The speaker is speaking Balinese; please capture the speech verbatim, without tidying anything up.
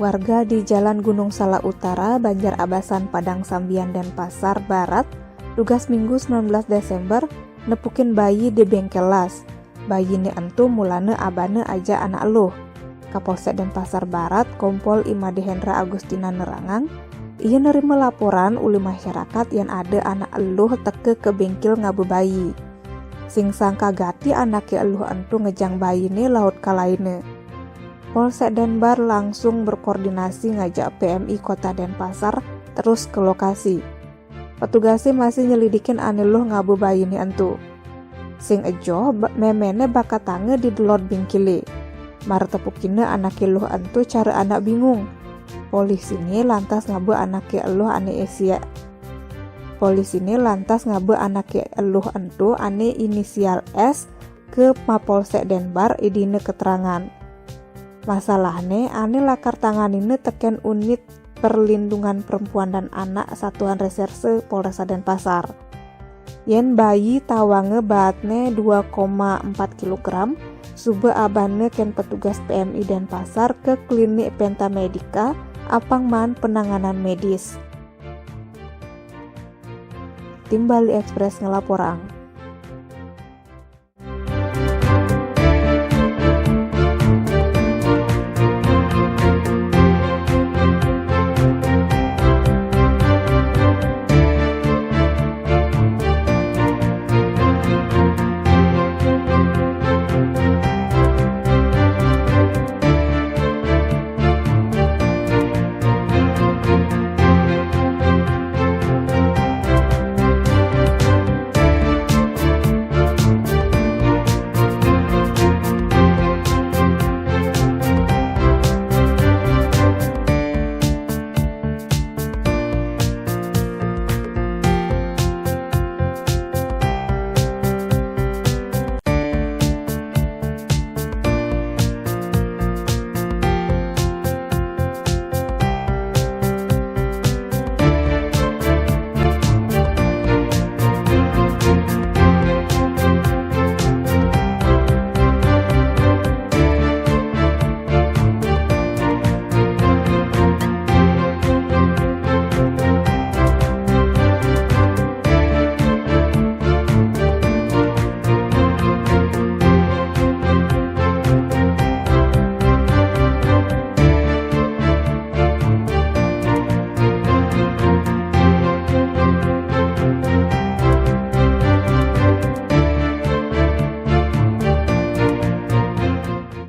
Warga di Jalan Gunung Salak Utara, Banjar Abasan, Padang Sambian, Denpasar Barat, tugas Minggu sembilan belas Desember, nepukin bayi di bengkel las. Bayi ni entu mulane abane aja anak eluh. Kapolsek Denpasar Barat, Kompol Imade Hendra Agustina nerangang, ia nerima laporan uli masyarakat yan ada anak eluh teke ke bengkel ngaba bayi. Sing sangka gati anake eluh entu ngejang bayi ni laut kalaine. Polsek Denbar langsung berkoordinasi ngajak P M I Kota Denpasar terus ke lokasi. Petugase masih nyelidikin ane luh ngaba bayi ni entu. Sing ejo, ba-, memene bakatange di delod bingkile. Mara tepukina anake luh entu cara anak bingung. Polisine lantas ngaba anake eluh ane isia-, polisine lantas ngaba anake eluh entu ane inisial S ke Mapolsek Denbar idine keterangan. Masalahne ane lakar tanganine teken unit Perlindungan Perempuan dan Anak Satuan Reserse Polresta Denpasar. Yen bayi tawange baatne dua koma empat kilogram, suba abane ken petugas P M I Denpasar ke klinik Penta Medica apang maan penanganan medis. Tim Bali Express ngelaporang.